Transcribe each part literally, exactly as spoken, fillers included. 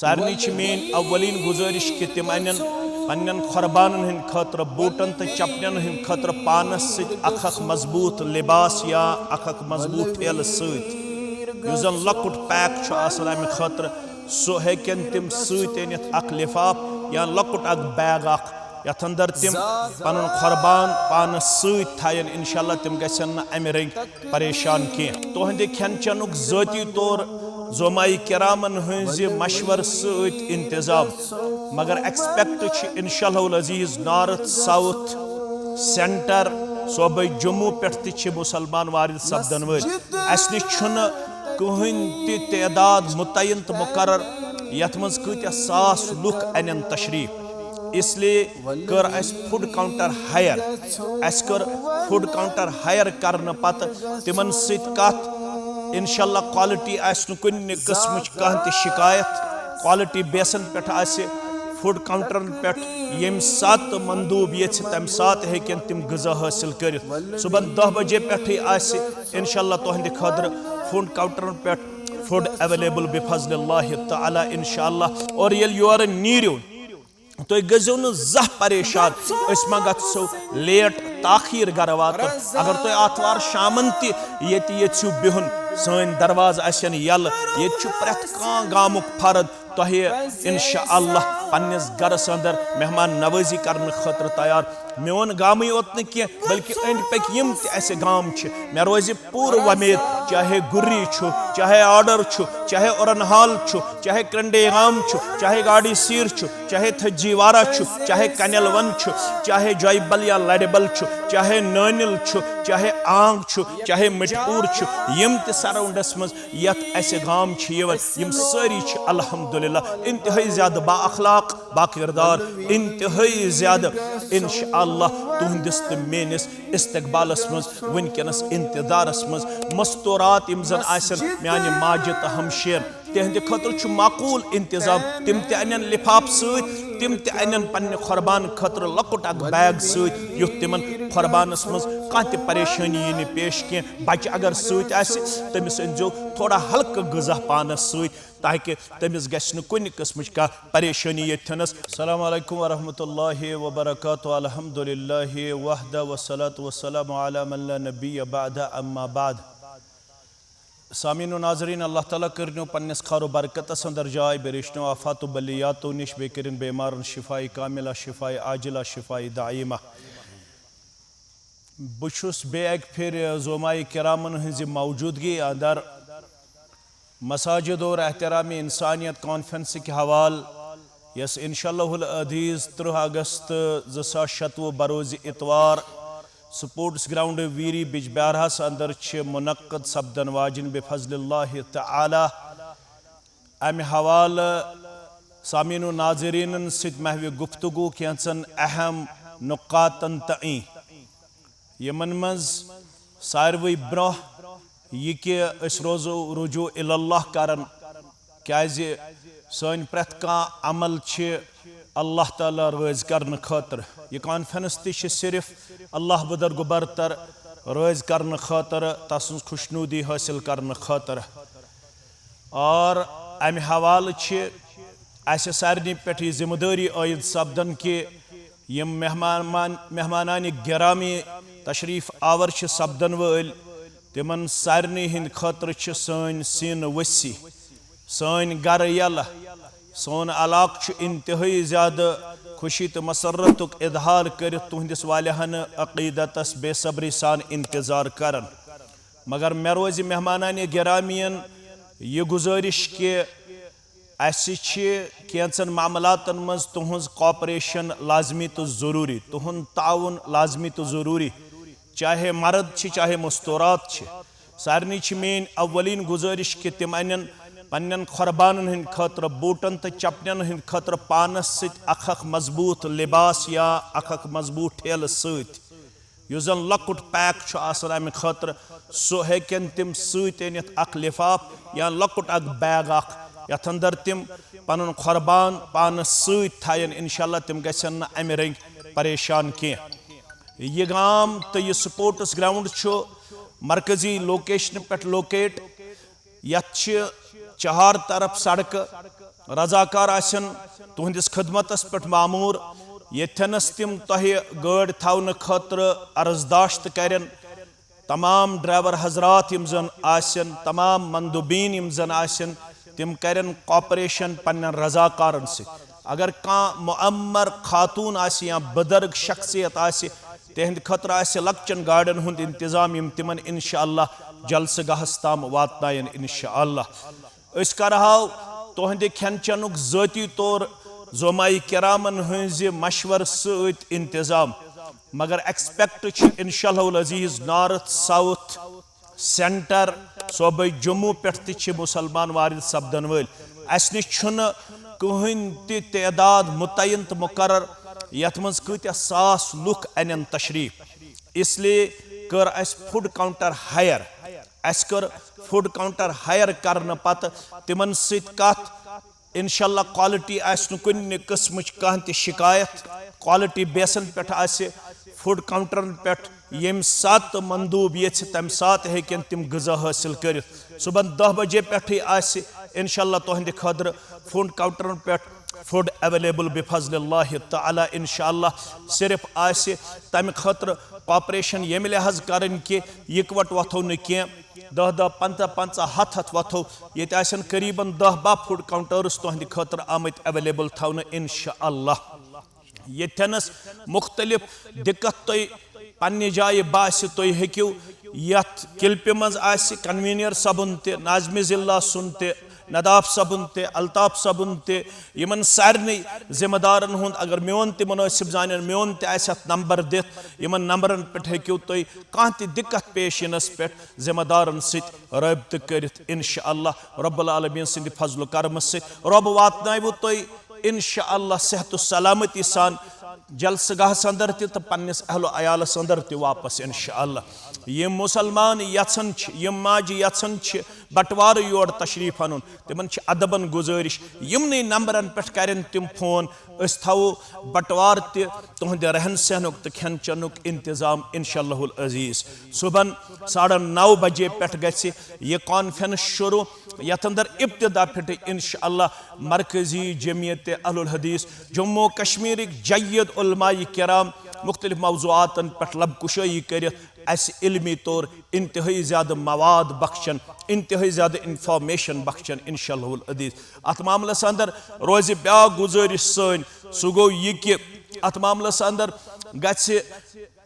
سارنٕے چھِ میٲنۍ اولین گزٲرِش کہِ تِم انن پننٮ۪ن قۄربانن ہٕنٛدِ خٲطرٕ، بوٗٹن تہٕ چپنٮ۪ن ہٕنٛدِ خٲطرٕ پانس سۭتۍ اکھ اکھ مضبوٗط لباس یا اکھ اکھ مضبوٗط ٹھیلہٕ سۭتۍ، یُس زن لۄکُٹ پیک چھُ آسان امہِ خٲطرٕ۔ سُہ ہیٚکن تِم سۭتۍ أنِتھ، اکھ لفاف یا لۄکُٹ اکھ بیگ اکھ، یتھ اندر تِم پنُن قۄربان پانس سۭتۍ تھاین۔ انشاءاللہ تِم گژھن نہٕ امہِ رنگۍ پریشان کینٛہہ۔ تُہنٛدِ کھٮ۪ن چٮ۪نُک ذٲتی طور زومائی کرامن ہٕنٛزِ مشورٕ سۭتۍ انتظام، مگر ایکسپیکٹ چھِ انشاءاللہ العزیز نارتھ، ساؤتھ، سینٹر، صوبے جموں پٮ۪ٹھ تہِ چھِ مسلمان وارد سپدن وٲلۍ۔ اسہِ نِش چھُنہٕ کٕہٕنۍ تہِ تعداد متعین تہٕ مقرر یتھ منٛز کۭتیاہ ساس لُکھ انن تشریف۔ اس لیے کٔر اسہِ فوڈ کاؤنٹر ہائر۔ اسہِ کٔر فوڈ کاؤنٹر ہائر کرنہٕ پتہٕ تِمن سۭتۍ کتھ۔ انشاءاللہ کوالٹی آسہِ نہٕ کُنہِ قٕسمٕچ کانٛہہ تہِ شکایت۔ کوالٹی بیسن پٮ۪ٹھ آسہِ فوڈ کاؤنٹرن پٮ۪ٹھ ییٚمہِ ساتہٕ مندوب یژھِ، تمہِ ساتہٕ ہیٚکن تِم غذا حٲصِل کٔرِتھ۔ صبحن دہ بجے پٮ۪ٹھٕے آسہِ انشاءاللہ تُہنٛدِ خٲطرٕ فوڈ کاؤنٹرن پٮ۪ٹھ فوڈ اویلیبل بفضل اللہ تعالیٰ انشاءاللہ۔ اور ییٚلہِ یورٕ نیٖرِو، تُہۍ گٔژھِو نہٕ زانٛہہ پریشان، أسۍ ما گژھو لیٹ، تاخیر گرٕ واتُن۔ اگر تُہۍ آتھوار شامن تہِ ییٚتہِ یژھِو بِہُن، سٲنۍ دروازٕ آسن یلہٕ۔ ییٚتہِ چھُ پرٛٮ۪تھ کانٛہہ گامُک فرد تۄہہِ انشاءاللہ پننِس گرس اندر مہمان نوازی کرنہٕ خٲطرٕ تیار۔ میون گامٕے یوت نہٕ کینٛہہ، بلکہِ أنٛدۍ پٔکۍ یِم تہِ اسہِ گام چھِ، مےٚ روزِ پوٗرٕ وۄمید، چاہے گُری چھُ، چاہے آرڈر چھُ، چاہے اورنحال چھُ، چاہے کرنڈے گام چھُ، چاہے گاڑی سیر چھُ، چاہے تھجی وارہ چھُ، چاہے کنیل ون چھُ، چاہے جایبل یا لڑبل چھُ، چاہے نٲنِل چھُ، چاہے آنگ چھُ، چاہے مٹپور چھُ، یِم تہِ سراؤنڈس منٛز یتھ اسہِ گام چھِ یِوان، یِم سٲری چھِ الحمدللہ انتہٲئی زیادٕ با اخلاق، با کردار، انتہٲئی زیادٕ انشاءاللہ تُہنٛدِس تہٕ میٲنِس استقبالس منٛز، وٕنکیٚنس انتظارس منٛز۔ مستورات یِم زن آسن میانہِ ماجہِ تہٕ ہمشیر، تِہنٛدِ خٲطرٕ چھُ معقول انتظام۔ تِم تہِ انن لفاف سۭتۍ، تِم تہِ انن پننہِ قۄربان خٲطرٕ لۄکُٹ اکھ بیگ سۭتۍ، یُتھ تِمن قۄربانس منٛز کانٛہہ تہِ پریشٲنی یی نہٕ پیش کینٛہہ۔ بچہِ اگر سۭتۍ آسہِ، تٔمِس أنۍزیو تھوڑا ہلکہٕ غذا پانس سۭتۍ، تاکہِ تٔمِس گژھِ نہٕ کُنہِ قٕسمٕچ کانٛہہ پریشٲنی ییٚتھٮ۪نس۔ السلام علیکم ورحمۃ اللہ وبرکاتہ۔ الحمدللہ وحدہ والصلاة والسلام علی من لا نبی بعدہ، اما بعد۔ سامعین و ناظرین، اللہ تعالیٰ کٔرِنو پننِس خیر و برکتس اندر جاے، بیٚیہِ رٔچھنو آفات و بلیاتو نِش، بیٚیہِ کٔرِن بیمارن شفاء کاملہ، شفاء عاجلہ، شفاء دائمہ۔ بہٕ چھُس بیٚیہِ اکہِ پھِرِ زومائی کرامن ہٕنٛزِ موجودگی اندر مساجد اور احترام انسانیت کانفرنسٕکۍ حوالہٕ، یۄس انشاءاللہ العزیز ترٕہ اگست زٕ ساس شتوُہ بروز اتوار سپورٹس گراؤنڈ ویری بجبیارہس اندر چھِ منعقد سپدن واجِنۍ بفضل اللہ تعالی۔ امہِ حوالہٕ سامعین و ناظرینن سۭتۍ محوِ گفتگو کینٛژن اہم نقاطن تئیں، یِمن منٛز ساروٕے برونٛہہ یہِ کہِ أسۍ روزو رجوع الی اللہ کران، کیازِ سٲنۍ پرٛٮ۪تھ کانٛہہ عمل چھِ اللہ تعالیٰ رٲضۍ کرنہٕ خٲطرٕ۔ یہِ کانفرنس تہِ چھِ صرف اللہ بدرگبرتر رٲضۍ کرنہٕ خٲطرٕ، تسٕنٛز خوشنودی حٲصِل کرنہٕ خٲطرٕ۔ اور امہِ حوالہٕ چھِ اسہِ سارنٕے پٮ۪ٹھ یہِ ذمہٕ دٲری عٲید سپدان کہِ یِم مہمان، مہمانان گرامی تشریف آور چھِ سپدن وٲلۍ، تِمن سارنٕے ہٕنٛدِ خٲطرٕ چھِ سٲنۍ سیٖنہٕ ؤسی، سٲنۍ گرٕ یلہٕ، سون علاقہٕ چھُ انتہٲئی زیادٕ خوشی تہٕ مسرتُک اظہار کٔرِتھ تُہنٛدِس والیاہانہٕ عقیدتس بے صبری سان انتظار کران۔ مگر مےٚ روزِ مہمانان گرامیَن یہِ گزٲرِش کہِ اسہِ چھِ کینٛژن معاملاتن منٛز تُہنٛز کوآپریشن لازمی تہٕ ضروٗری، تُہنٛد تعاون لازمی تہٕ ضروٗری، چاہے مرد چھِ، چاہے مستورات چھِ۔ سارنٕے چھِ میٲنۍ اولین گزٲرِش کہِ تِم انن پننٮ۪ن قۄربانن ہٕنٛدِ خٲطرٕ بوٗٹن تہٕ چپنٮ۪ن ہٕنٛدِ خٲطرٕ پانس سۭتۍ اکھ اکھ مضبوٗط لباس یا اکھ اکھ مضبوٗط ٹھیلہٕ سۭتۍ، یُس زن لۄکُٹ پیک چھُ آسان امہِ خٲطرٕ۔ سُہ ہیٚکن تِم سۭتۍ أنِتھ، اکھ لفاف یا لۄکُٹ اکھ بیگ اکھ، یتھ اندر تِم پنُن قۄربان پانس سۭتۍ تھاین۔ انشاءاللہ تِم گژھن نہٕ امہِ رنگۍ پریشان کینٛہہ۔ یہِ گام تہٕ یہِ سپورٹس گراؤنڈ چھُ مرکزی لوکیشنہٕ پٮ۪ٹھ لوکیٹ۔ یتھ چھِ چہار طرف سڑکہٕ، رضاکار آسن تُہنٛدِس خدمتس پٮ۪ٹھ ماموٗر، ییٚتھٮ۪نس تِم تۄہہِ گٲڑۍ تھاونہٕ خٲطرٕ عرضداشت کرن۔ تمام ڈرائیور حضرات یِم زن آسن، تمام مندوبین یِم زن آسن، تِم کرن کوآپریشن پننٮ۪ن رضاکارن سۭتۍ۔ اگر کانٛہہ معمر خاتون آسہِ یا بُزرگ شخصیت آسہِ، تِہنٛدِ خٲطرٕ آسہِ لۄکچن گاڑٮ۪ن ہُنٛد انتظام، یِم تِمن انشاءاللہ جلسہٕ گاہس تام واتناین انشاءاللہ۔ أسۍ کرہاو تُہنٛدِ کھٮ۪ن چٮ۪نُک ذٲتی طور زومائی کرامن ہٕنٛزِ مشورٕ سۭتۍ انتظام، مگر ایکسپیکٹ چھِ انشاءاللہ العزیز نارتھ، ساؤتھ، سینٹر، صوبے جموں پٮ۪ٹھ تہِ چھِ مسلمان وارد سپدن وٲلۍ۔ اسہِ نِش چھُنہٕ کٕہٕنۍ تہِ تعداد متعین تہٕ مقرر یتھ منٛز کۭتیاہ ساس لُکھ انن تشریف، اس لیے کٔر اسہِ فوڈ کاؤنٹر ہائر۔ اسہِ کٔر فوڈ کاؤنٹر ہائر کرنہٕ پتہٕ تِمن سۭتۍ کتھ۔ انشاءاللہ کوالٹی آسہِ نہٕ کُنہِ قٕسمٕچ کانٛہہ تہِ شکایت۔ کوالٹی بیسن پٮ۪ٹھ آسہِ فوڈ کاؤنٹرن پٮ۪ٹھ ییٚمہِ ساتہٕ مندوب یژھِ، تمہِ ساتہٕ ہیٚکن تِم غذا حٲصِل کٔرِتھ۔ صبحن دہ بجے پٮ۪ٹھٕے آسہِ انشاءاللہ تُہنٛدِ خٲطرٕ فوڈ کاؤنٹرن پٮ۪ٹھ فوڈ اویلیبل بفضل اللہ تعالیٰ۔ انشاءاللہ صرف آسہِ تمہِ خٲطرٕ کوآپریشن ییٚمہِ لحاظ کرٕنۍ کہِ یِکوٹ وۄتھو نہٕ کینٛہہ، دہ دہ، پنٛژاہ پنٛژاہ، ہتھ ہتھ وۄتھو۔ ییٚتہِ آسن قریباً دہ باہ فوڈ کاؤنٹرز تُہنٛدِ خٲطرٕ آمٕتۍ اویلیبل تھاونہٕ انشاءاللہ۔ ییٚتھٮ۪نس مختلف دقت تۄہہِ پننہِ جایہِ باسہِ، تُہۍ ہیٚکِو یتھ کلپہِ منٛز آسہِ کنوینئر صٲبُن تہِ، ناظمِ ضلع سُنٛد تہِ، نداف صٲبُن تہِ، الطاف صٲبُن تہِ، یِمن سارنٕے ذمہٕ دارن ہُنٛد اگر میون تہِ منٲسِب زانن، میون تہِ آسہِ اتھ نمبر دِتھ، یِمن نمبرن پٮ۪ٹھ ہیٚکِو تُہۍ کانٛہہ تہِ دقت پیش یِنس پٮ۪ٹھ ذمہٕ دارن سۭتۍ رٲبطہٕ کٔرِتھ۔ انشاءاللہ رب العالمین سٕنٛدِ فضل و کرمہٕ سۭتۍ رب واتناوِ تُہۍ انشاءاللہ صحت و سلامتی سان جلسہٕ گاہس اندر تہِ تہٕ پننِس اہل و عیالس اندر تہِ واپس انشاءاللہ۔ یِم مسلمان یژھان چھِ، یِم ماجہِ یژھان چھِ بٹوارٕ یور تشریف انُن، تِمن چھِ ادبن گزٲرش، یِمنٕے نمبرن پٮ۪ٹھ کرن تِم فون۔ أسۍ تھاوو بٹوار تہِ تُہنٛدِ رہن سہنُک تہٕ کھٮ۪ن چٮ۪نُک انتظام انشاءاللہ العزیز۔ صبحن ساڑن نو بجے پٮ۪ٹھ گژھِ یہِ کانفرنس شروع، یتھ اندر ابتدا پٮ۪ٹھٕے انشاءاللہ مرکزی جمعیت اہل الحدیث جموں و کشمیرٕکۍ جید علماء کرام مختلف موضوعاتن پٮ۪ٹھ لب کشٲیی کٔرِتھ اسہِ علمی طور انتہٲئی زیادٕ مواد بخشن، انتہٲئی زیادٕ انفارمیشن بخشن انشاءاللہ العزیز۔ اتھ معاملس اندر روزِ بیاکھ گزٲرش سٲنۍ، سُہ گوٚو یہِ کہِ اتھ معاملس اندر گژھِ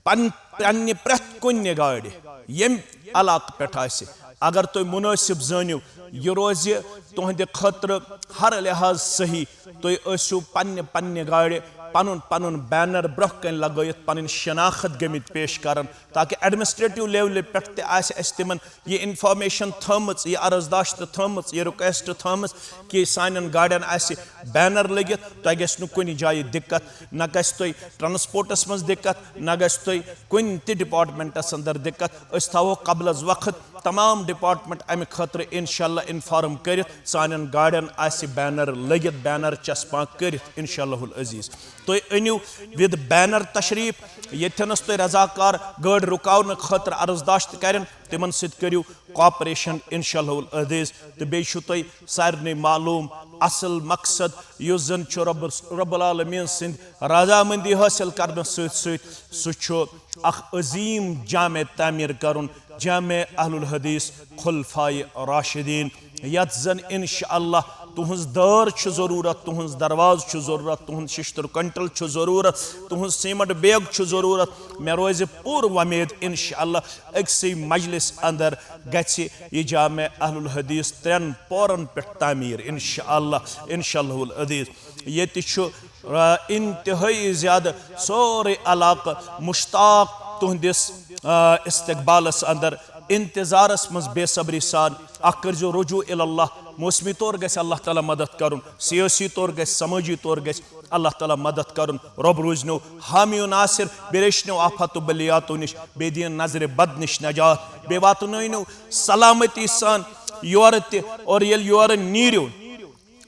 پن-، پننہِ پرٛٮ۪تھ کُنہِ گاڑِ ییٚمہِ علاقہٕ پٮ۪ٹھ آسہِ، اگر تُہۍ مُنٲسِب زٲنِو، یہِ روزِ تُہنٛدِ خٲطرٕ ہر لحاظ صحیح۔ تُہۍ ٲسِو پننہِ پننہِ گاڑِ پنُن پنُن بینر برٛونٛہہ کنہِ لگٲیِتھ پنٕنۍ شناخت گٔمٕتۍ پیش کران، تاکہ ایڈمنسٹریٹو لیولہِ پٮ۪ٹھ تہِ آسہِ اسہِ تِمن یہِ انفارمیشن تھٲومٕژ، یہِ عرضداشت تھٲومٕژ، یہِ ریکویسٹ تھٲومٕژ کہِ سانٮ۪ن گاڑٮ۪ن آسہِ بینر لٔگِتھ، تۄہہِ گژھِ نہٕ کُنہِ جایہِ دِقت، نہ گژھِ تۄہہِ ٹرانسپورٹس منٛز دِقت، نہ گژھِ تۄہہِ کُنہِ تہِ ڈپارٹمنٹس اندر دِقت۔ أسۍ تھاوو قبل از وقت تمام ڈپارٹمنٹ امہِ خٲطرٕ انشاءاللہ انفارم کٔرِتھ، سانٮ۪ن گاڑٮ۪ن آسہِ بینر لٔگِتھ، بینر چسپاں کٔرِتھ انشاءاللہ العزیز۔ تُہۍ أنِو وِد بینر تشریف، ییٚتھٮ۪نس تُہۍ رضاکار گٲڑۍ رُکاونہٕ خٲطرٕ عرضداشت کرن، تِمن سۭتۍ کٔرِو کوآپریشن انشاءاللہ العزیز۔ تہٕ بیٚیہِ چھُ تۄہہِ سارنٕے معلوم اصل مقصد یُس زن چھُ رب، رب العالمین سٕنٛدِ رضامندی حٲصِل کرنہٕ سۭتۍ سۭتۍ سُہ چھُ اکھ عظیٖم جامع تعمیٖر کرُن، جامع اہل الحدیث خلفائے راشدین، یتھ زن انشاءاللہ تُہنٛز دٲر چھُ ضروٗرت، تُہنٛز دروازٕ چھُ ضروٗرت، تُہنٛد ششتٕر کنٹل چھُ ضروٗرت، تُہنٛز سیمنٹ بیگ چھُ ضروٗرت۔ مےٚ روزِ پوٗرٕ وۄمید انشاءاللہ أکسٕے مجلس اندر گژھِ یہِ جامع اہل الحدیث ترٛٮ۪ن پورن پٮ۪ٹھ تعمیٖر انشاءاللہ، انشاءاللہ العزیز۔ ییٚتہِ چھُ، آ، انتہٲئی زیادٕ سورُے علاقہٕ مشتاق تُہنٛدِس، آ، استقبالس اندر، انتظارس منٛز بے صبری سان۔ اکھ کٔرزیو رجوع الی اللہ، موسمی طور گژھِ اللہ تعالیٰ مدد کرُن، سیٲسی طور گژھِ، سمٲجی طور گژھِ اللہ تعالیٰ مدد کرُن۔ رۄب روٗزنو حامی و ناصر، بیٚیہِ رٔچھنو آفات و بلیاتو نِش، بیٚیہِ دِیِن نظرِ بد نِش نجات، بیٚیہِ واتنٲینو سلامتی سان یورٕ تہِ، اور ییٚلہِ یورٕ نیٖرِو،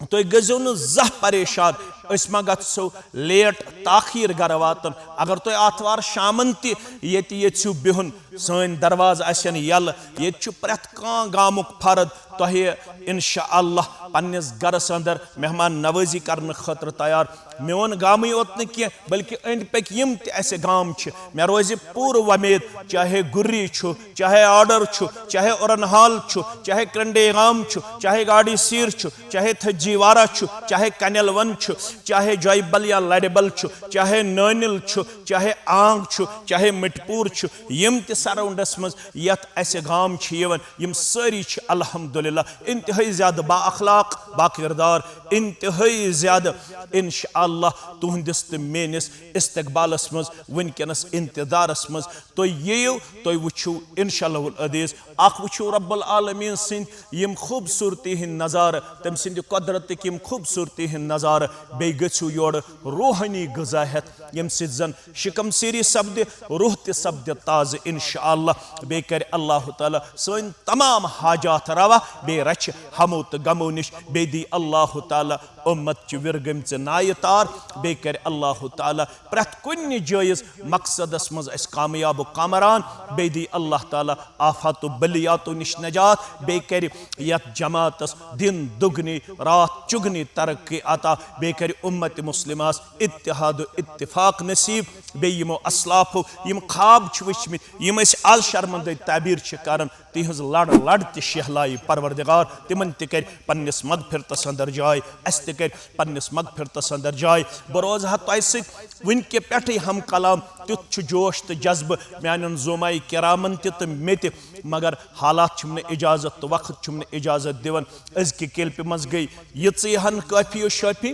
تُہۍ گٔژھِو نہٕ زانٛہہ پریشان۔ أسۍ ما گژھو لیٹ، تاخیر گرٕ واتُن؟ اگر تُہۍ آتھوار شامن تہِ ییٚتہِ یژھِو بِہُن، سٲنۍ دروازٕ آسن یلہٕ۔ ییٚتہِ چھُ پرٛٮ۪تھ کانٛہہ گامُک فرد تۄہہِ انشاء اللہ پننِس گرس اندر مہمان نوازی کرنہٕ خٲطرٕ تیار۔ میون گامٕے یوت نہٕ کینٛہہ، بلکہِ أنٛدۍ پٔکۍ یِم تہِ اسہِ گام چھِ، مےٚ روزِ پوٗرٕ وۄمید، چاہے گُری چھُ، چاہے آرڈر چھُ، چاہے اورنحال چھُ، چاہے کرنڈے گام چھُ، چاہے گاڑی سیر چھُ، چاہے تھجی وارہ چھُ، چاہے کنیل ون چھُ، چاہے جویبل یا لڑِ بل چھُ، چاہے نٲنِل چھُ، چاہے آنگ چھُ، چاہے مٹپور چھُ، یِم تہِ سراؤنڈس منٛز یتھ اسہِ گام چھِ یِوان، یِم سٲری چھِ الحمدللہ انتہٲئی زیادٕ با اخلاق، با کردار، انتہٲئی زیادٕ انشاءاللہ تُہنٛدِس تہٕ میٲنِس استقبالس منٛز، وٕنکیٚنس انتظارس منٛز۔ تُہۍ یِیِو، تُہۍ وٕچھِو انشاءاللہ العزیز، اکھ وٕچھِو رب العالمین سٕنٛدۍ یِم خوٗبصوٗرتی ہٕنٛدۍ نظارٕ، تٔمۍ سٕنٛدِ قۄدرتٕکۍ یِم خوٗبصوٗرتی ہٕنٛدۍ نظارٕ، بیٚیہِ گٔژھِو یورٕ روحٲنی غذا ہٮ۪تھ، ییٚمہِ سۭتۍ زن شکم سیری سپدِ، روح تہِ سپدِ تازٕ انشاءاللہ۔ بیٚیہِ کرِ اللہ تعالیٰ سٲنۍ تمام حاجات روا، بیٚیہِ رچھِ ہمو تہٕ غمو نِش، بیٚیہِ دی اللہ تعالیٰ اُمت چہِ وِرگٔمژِ نایہِ تار، بیٚیہِ کرِ اللہ تعالیٰ پرٛٮ۪تھ کُنہِ جٲیز مقصدس منٛز اسہِ کامیاب و کامران، بیٚیہِ دی اللہ تعالیٰ آفات و بلیاتو نِش نجات، بیٚیہِ کرِ یتھ جماعتس دن دُگنی راتھ چُگنی ترقی عطا، بیٚیہِ کرِ اُمت مسلمس اتحاد و اتفاق نصیب، بیٚیہِ یِمو اسلافو یِم خواب چھِ وٕچھمٕتۍ، یِم أسۍ از شرمندٕے تعبیر چھِ کران، تِہنٛز لڑ لڑ تہِ شیہلایہِ پروردگار، تِمن تہِ کرِ پننِس مغفرتس اندر جاے، اسہِ تہِ کرِ پننِس مغفرتس اندر جاے۔ بہٕ روزٕ ہا تۄہہِ سۭتۍ وٕنہِ کہِ پٮ۪ٹھٕے ہم کلام، تیُتھ چھُ جوش تہٕ جذبہٕ میانٮ۪ن زوماے کرامن تہِ تہٕ مےٚ تہِ، مگر حالات چھِم نہٕ اجازت تہٕ وقت چھُم نہٕ اجازت دِوان۔ أزکہِ کلپہِ منٛز گٔے یِژٕے ہن کٲفی و شٲفی،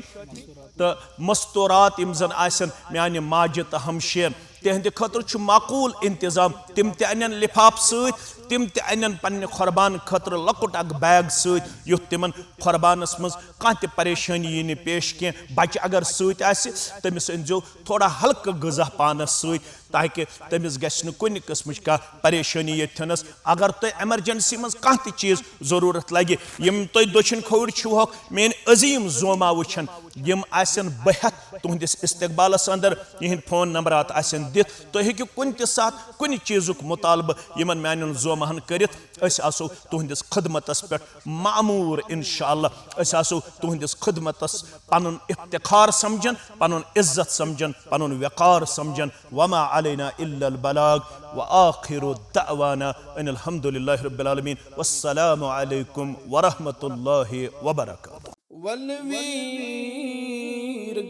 تہٕ مستورات یِم زن آسن میانہِ ماجہِ تہٕ ہمشیر، تِہنٛدِ خٲطرٕ چھُ معقول انتظام۔ تِم تہِ انن لفاف سۭتۍ، تِم تہِ انن پننہِ قربان خٲطرٕ لۄکُٹ اکھ بیگ سۭتۍ، یُتھ تِمن قربانس منٛز کانٛہہ تہِ پریشٲنی یی نہٕ پیش کینٛہہ۔ بچہِ اگر سۭتۍ آسہِ، تٔمِس أنۍزیو تھوڑا ہلکہٕ غذا پانس سۭتۍ، تاکہِ تٔمِس گژھِ نہٕ کُنہِ قٕسمٕچ کانٛہہ پریشٲنی ییٚتھٮ۪نَس۔ اگر تۄہہِ ایمرجنسی منٛز کانٛہہ تہِ چیٖز ضروٗرت لگہِ، یِم تُہۍ دٔچھِنۍ کھووٕرۍ چھِوہوکھ، میٲنۍ عظیٖم زوما وٕچھن، یِم آسن بہتھ تُہنٛدِس استقبالس اندر، یِہنٛدۍ فون نمبرات آسن دِتھ۔ تُہۍ ہیٚکِو کُنہِ تہِ ساتہٕ کُنہِ چیٖزُک مطالبہٕ یِمن میانٮ۪ن زوماہن کٔرِتھ۔ أسۍ آسو تُہنٛدِس خدمتس پٮ۪ٹھ معموٗر انشاءاللہ۔ أسۍ آسو تُہنٛدِس خدمتس پنُن افتخار سمجھن، پنُن عزت سمجھن، پنُن وقار سمجھن۔ وما علینا الا البلاغ، وآخر دعوانا ان الحمد للہ رب العالمین، والسلام علیکم ورحمۃ اللہ وبرکاتہ۔ ولویر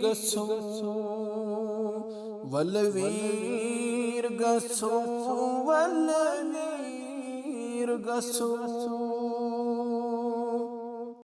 گژھو، ولویر گژھو، ولویر گژھو۔